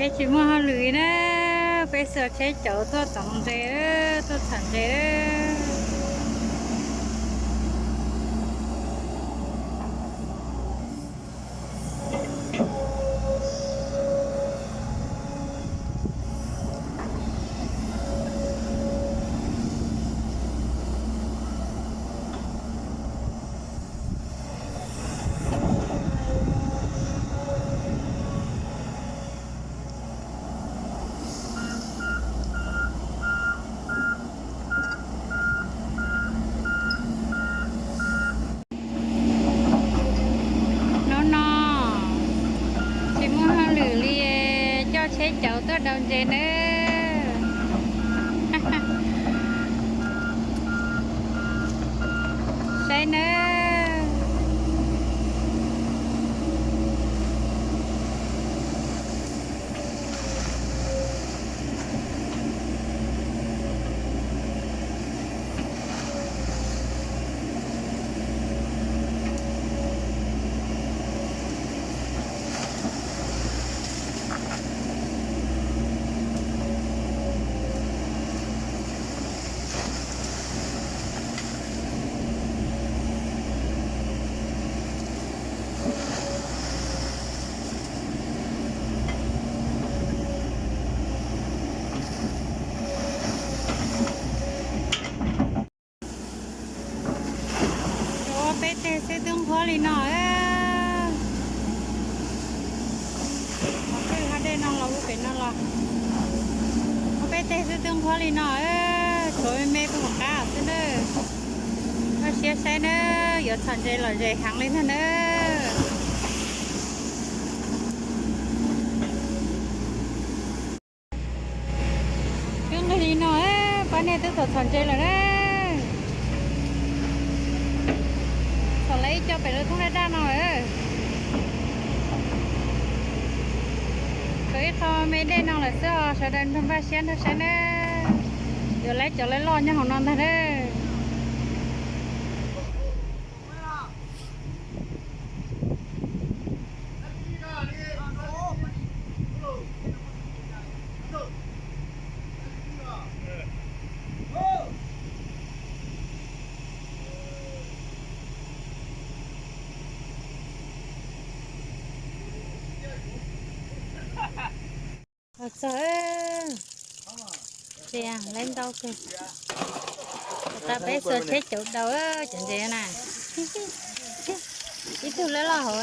Peb tsis muaj hauj lwm li na, peb xuas tsheb cauv tuaj txhom ntses, tuaj txhom ntses. Hnub no tsis muaj hauj lwm li, coj tsheb cauv tuaj daus ntses nawb. Saib nawb. Ua peb teg xwb twb nqhuab li no. Twb hab dej no los ua pem no los. Ua peb teg xwb twb nqhuab li no, tshuav me me puag qab xwb nawb. Koj siab saib nawb, yuav txhom ntses lom zem heev li ntag nawb. Twb nqig li no, pab niag twb txhom txhom ntses lawm na. Txhom lawv ib co pem lawv thoob daj daj no lawm. Tshuav ib qho me dej no lawm xwb os, sawv daws nrog npaj siab nrog saib na. Yuav lawv cov lawv loj nyob hauv no ntag na. Txog, tsev lawv ntau kawg. Tau peb xuas tsheb cauv daus cov ntses na. Ib tug loj loj hauv.